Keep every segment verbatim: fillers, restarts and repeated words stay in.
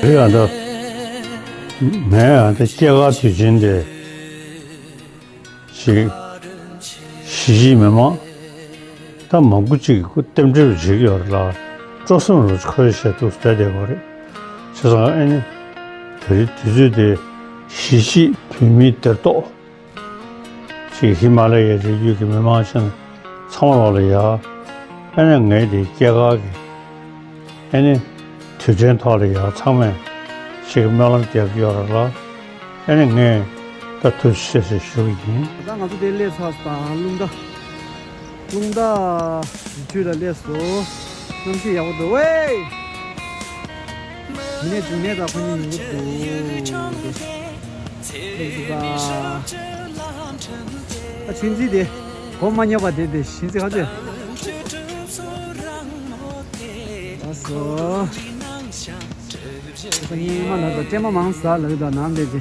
རེད། ཨ་ད་ངས་ཨ་ད་སྐྱེས་སྐར་དུས་ཆེན་དེ་ཞིག་གཞིས་བྱེས་མི་མང་ད་མང་པོ་ཅིག་གིས་རྟེན་འབྲེལ་བྱེད་ཀྱི་ཡོད་རེད་ལ། སྤྲོ་སེམས་རུ་ཁ་ཡོད་བྱས་འདུག་བསྡད་བསྡད་པ་རེད། བྱས་ཙང་ཨ་ནི་དེ་རིང་དུས་ཚོད་དེ་གཞིས་བྱེས་བོད་མིའི་སྡེར་གཏོགས་ཅིག་ཧི་མ་ལ་ཡའི་རི་རྒྱུད་ཀྱི་མི་མང་ཆེན་ཚང་མ་ལོག་ལ་ཡ། ཨ་ནི་ངའི་དེ་སྐྱེས་སྐར་གྱི་ཨ་ནི་དུས་དྲན་ཐོག་ལ་ཡ་ཚང་མས་ཅིག་སྨོན་ལམ་རྒྱག་གི་ཡོད་རེད་ལ། ཨ་ནི་ངས་ད་ཐུགས་རྗེ་ཆེ་ཞུ་གི་ཡིན། ད་ང་ཚོ་དེ་སླེབས་ཚར་སོང་། རླུང་རྟ། རླུང་རྟ་རི་ཁྲོད་ལ་སླེབས་སོང་། གནམ་གཤིས་ཡག་པོ་འདུག་ཝེ། མི་ནས་འབྱུང་གནས་དང་ཁོ་གཉིས་ཡོང་གི་འདུག་སླེབས་སོང་། ད་ཆུ་འཛིན་དེ་གོ་མ་ཉོས་པ་དེ་དེ་ཤིན་ཙི་ཁ་ཅེ། ཨ་སོ། ཁོ་གཉིས་མ་ན་ད་སྲན་མ་མང་ཟ་ལབ་ད་ནང་བསྡད་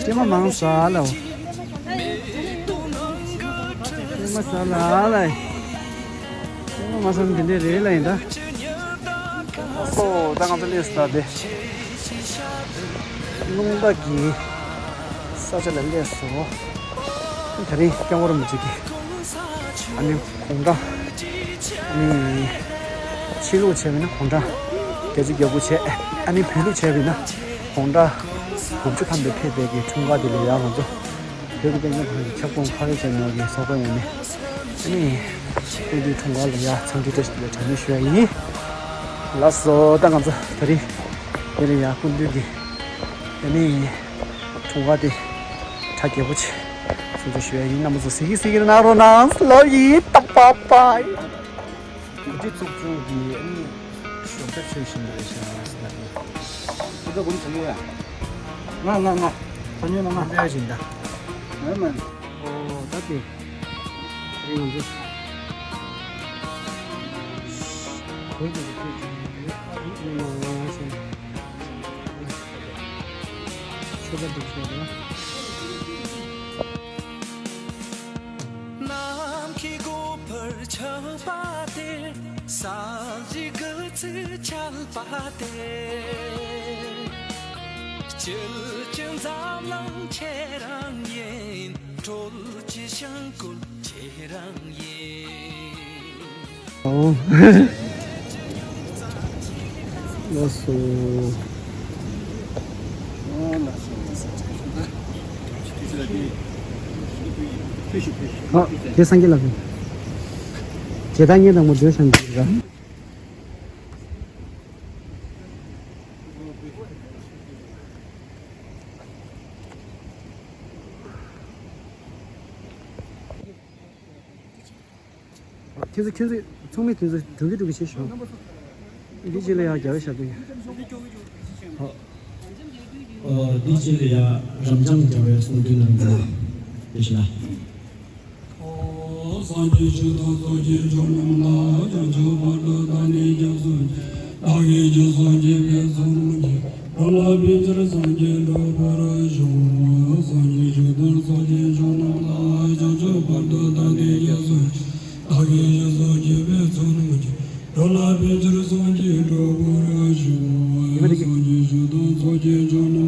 ཅི། སྲན་མ་མང་ཟ་ལབ། སྲན་མ་ཟ་ལ་ལ། སྲན་མ་མ་ཟ་ན་དེ་འདྲས་རེད་ལ་ཡིན་ད། ཨ་སོ། ད་ང་ཚོ་སླེབས་སོང་ད་དེ། རླུང་རྟ་གི་ས་ཆ་ལ་སླེབས་སོང་། དེ་རིང་སྐྱབས་མགོན་རིན་པོ་ཆེ་གི་ཨ་ནི་དགུང་གྲངས། ཨ་ནི་ཕྱི་ལུགས་བྱས་པ་ཡིན་ན་དགུང་གྲངས་བརྒྱད་ཅུ་གྱ་དགུ་བྱས། ཨ་ནི་བོད་ལུགས་བྱས་པ་ཡིན་ན་དགུང་གྲངས་དགུ་བཅུ་ཐམ་པའི་ཕེབས་པའི་གི་འཁྲུངས་སྐར་དེ་ལ་ཡ་ང་ཚོ་བོད་ཀྱི་དཔལ་འབྱོར་ཁང་གི་ཁྱབ་ཁོངས་ཁ་བའི་ཅན་ནོར་གྱི་ཚོགས་པའི་ངོས་ནས་ཨ་ནི་སྐུ་མདུན་འཁྲུངས་སྐར་ལ་ཡ་འཚམས་འདྲི་བཀྲ་ཤིས་བདེ་ལེགས་གྲངས་མེད་ཞུ་ཡ་ཡིན། ལགས་སོ། ད་ང་ཚོ་དེ་རིང་དེ་ལ་ཡ་སྐུ་མདུན་གྱི་ཨ་ནི་འཁྲུངས་སྐར་དེ་གྲ་རྒྱས་པོ་ཆེ་སྲུང་བརྩི་ཞུ་ཡ་ཡིན། རྣམ་པ་ཚོ་གཟིགས་གཟིགས་གནང་རོགས་གནང་། ལོ་ཡིན་ཏམ་པ་པ། གོ་སྒྲིག་ཚོགས་ཆུང་གི་ཨ་ནི་ཞོགས་ཇ་མཆོད་བཞིན་པ་རེད་ཤག་ཟེར་ན། ཁྱེད་ཚོ་གོ་སྒྲིག་བྱེད་ཀྱི་ཡོད་ཡ། ང་ང་ང་། ཚ་ཉོན་ང་ང་། ལས་བཞིན་ད། ང་མ། ཨོ་ད་དེ། རིང་ང་ཚོ། གོ་སྒྲིག་ཚོགས་ཆུང་གི་ཨ་ནི་ང་ང་ཟེར་ན། ཆོས་པ་འདུག་ཟེར་ན། ནམ་མཁའི་སྒོ་འཕར་ཆགས་པ་དེར། གསལ་བྱེད་སྐུ་ཚེ་འཆར་པ་དེར། སྤྱིལ་གྱི་འཛམ་གླིང་ཁྱེད་རང་ཡིན། སྤྲོ་ཆེ་ཞིང་བཀོད་ཁྱེད་རང་ཡིན། ཨོ། ལགས་སོ། ཨ། དེ་སངས་རྒྱས་ལགས་སོ། ཇི་ལྟར་ངེས་དང་པོ་བརྗོད་བྱ་འདི་ར། ཁྱེད་ཚོ་ཁྱེད་ཚོ་ཚང་མས་དེ་ཚོ་འགྲོ་གི་འགྲོ་གི་བྱེད་ཤོག་འདི་རྗེས་ལ་ཡང་རྒྱལ་བའི་ཞབས་ཏོག་ཡིན། འདི་རྗེས་ལ་ཡང་རབ་འབྱམས་རྒྱལ་བའི་གསུང་འདོན་གནང་རྒྱུ་དེ་ཞིག་ལ། སངས་རྒྱས་ཆོས་དང་ཚོགས་ཀྱི་མཆོག་རྣམས་ལ། བྱང་ཆུབ་བར་དུ་བདག་ནི་སྐྱབས་སུ་མཆི། བདག་གིས་རྗེས་སུ་བགྱིས་པའི་ཚོགས་རྣམས་ཀྱིས། འགྲོ་ལ་ཕན་ཕྱིར་སངས་རྒྱས་འགྲུབ་པར་ཤོག་སངས་རྒྱས་ཆོས་དང་ཚོགས་ཀྱི་མཆོག་རྣམས་ལ། བྱང་ཆུབ་བར་དུ་བདག་ནི་སྐྱབས་སུ་མཆི། བདག་གིས་རྗེས་སུ་བགྱིས་པའི་ཚོགས་རྣམས་ཀྱིས། འགྲོ་ལ་ཕན་ཕྱིར་སངས་རྒྱས་འགྲུབ་པར་ཤོག་སངས་རྒྱས་ཆོས་དང་ཚོགས་ཀྱི་མཆོག་རྣམས་ལ།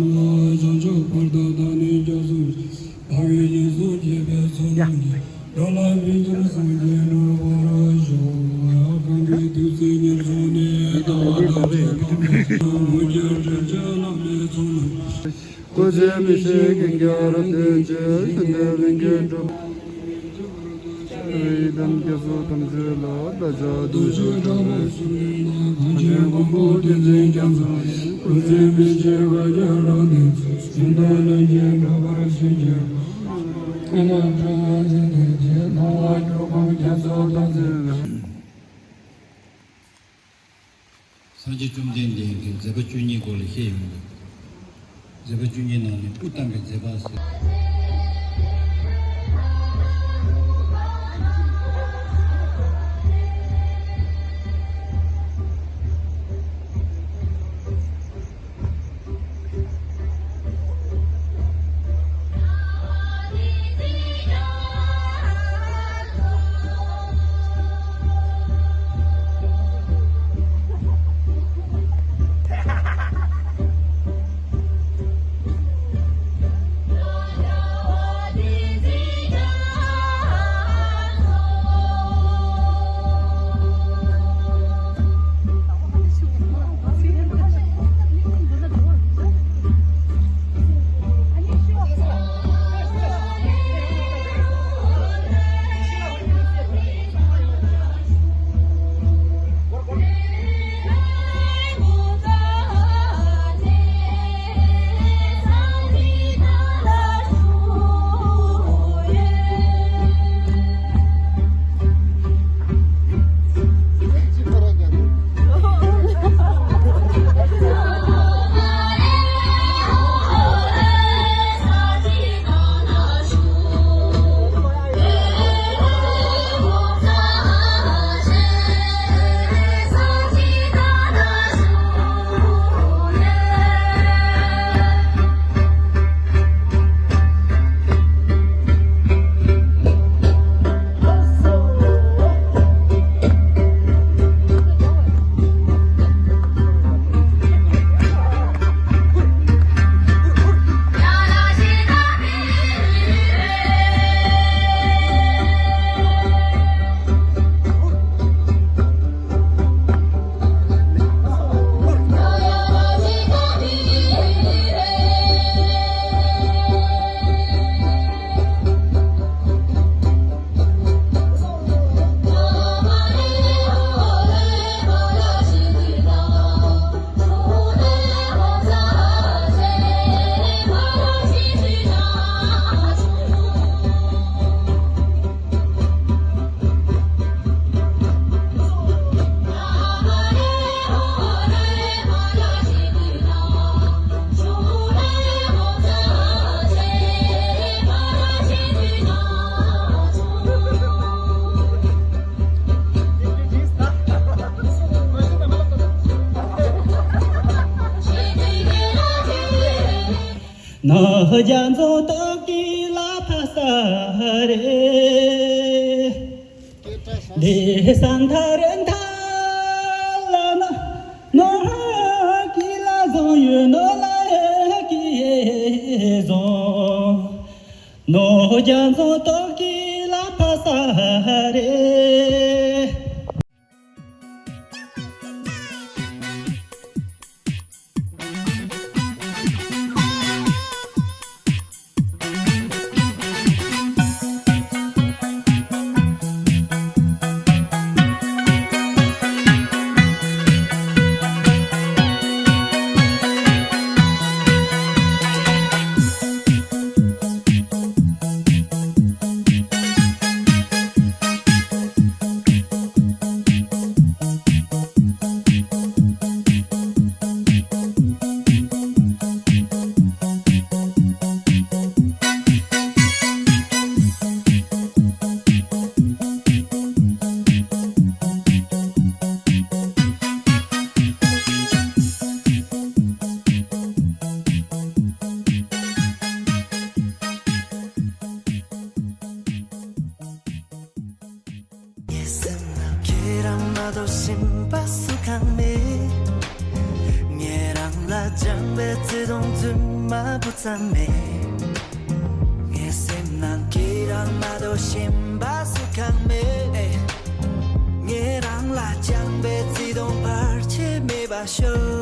བྱང་ཆུབ་བར་དུ་བདག་ནི་སྐྱབས་སུ་མཆི། བདག་གིས་རྗེས་སུ་བགྱིས་པའི་ཚོགས་རྣམས་ཀྱིས། འགྲོ་ལ་ཕན་ཕྱིར་སངས་རྒྱས་འགྲུབ་པར་ཤོག་གང་གི་ཐུགས་བརྩེ་ཉེར་བཟུང་ནས། ལྟ་བ་དང་བཅས་པ་མེད་པའི། མངོན་གྱུར་དྲིན་ཅན་བླ་མའི་ཚོགས་རྣམས་ཀྱིས། སྐུ་ཚེ་མི་ཤིགས་ཀུན་གྱི་རབ་བརྟན་ཅིང་། བཞེད་དོན་ལྷུན་གྱིས་འགྲུབ། ཡི་དམ་སྐྱབས་སུ་དམ་ཆོས་ལ། བདག་ཅག་སྡུག་ཅག་དྲག་པོ་གསུམ་ལས་ནི། གང་ཕྱིར་མགོན་པོ་བསྟན་འཛིན་རྒྱ་མཚོ་ཡི། སྐུ་ཚེ་མི་ཤིགས་བཀའ་རྒྱ་རབ་བརྟན་ཅིང་། བཞེད་དོན་ལྷུན་གྱིས་འགྲུབ་པར་བྱིན་གྱིས་རློབས། སངས་རྒྱས་བཅོམ་ལྡན་འདས་ཀྱི་མཛད་པ་བཅུ་གཉིས་སྐོར་ལ་བཤད་ཡོང་དུས། མཛད་པ་བཅུ་གཉིས་ནང་ནས་དབུ་བཏང་བའི་མཛད་པ་ཟེར། རྒྱ་མཚོ་སྟོབས་ཀྱིས་ལ་ཕ་ས་རེད། ལེ་སན་ཐ་རན་ཐ་ལ་ན་ནོ་ཧ་ཀི་ལ་ཟོང་ཡོད་ནོ་ལ་ཧ་ཀི་ཡེ་ཟོང་། ནོ་རྒྱ་མཚོ་སྟོབས་ཀྱིས་ལ་ཕ་ས་རེད། ངའི་སེམས་ནང་ཁྱེད་རང་མ་གཏོགས་གཞན་པ་སུ་གང་མེད། ངས་རང་ལ་སྦྱངས་པའི་བརྩེ་དུང་རྫུན་མ་བུ་ཙམ་མེད། ངའི་སེམས་ནང་ཁྱེད་རང་མ་གཏོགས་གཞན་པ་སུ་གང་མེད། ངས་རང་ལ་སྦྱངས་པའི་བརྩེ་དུང་བར་ཆད་མེད་པར་ཤོག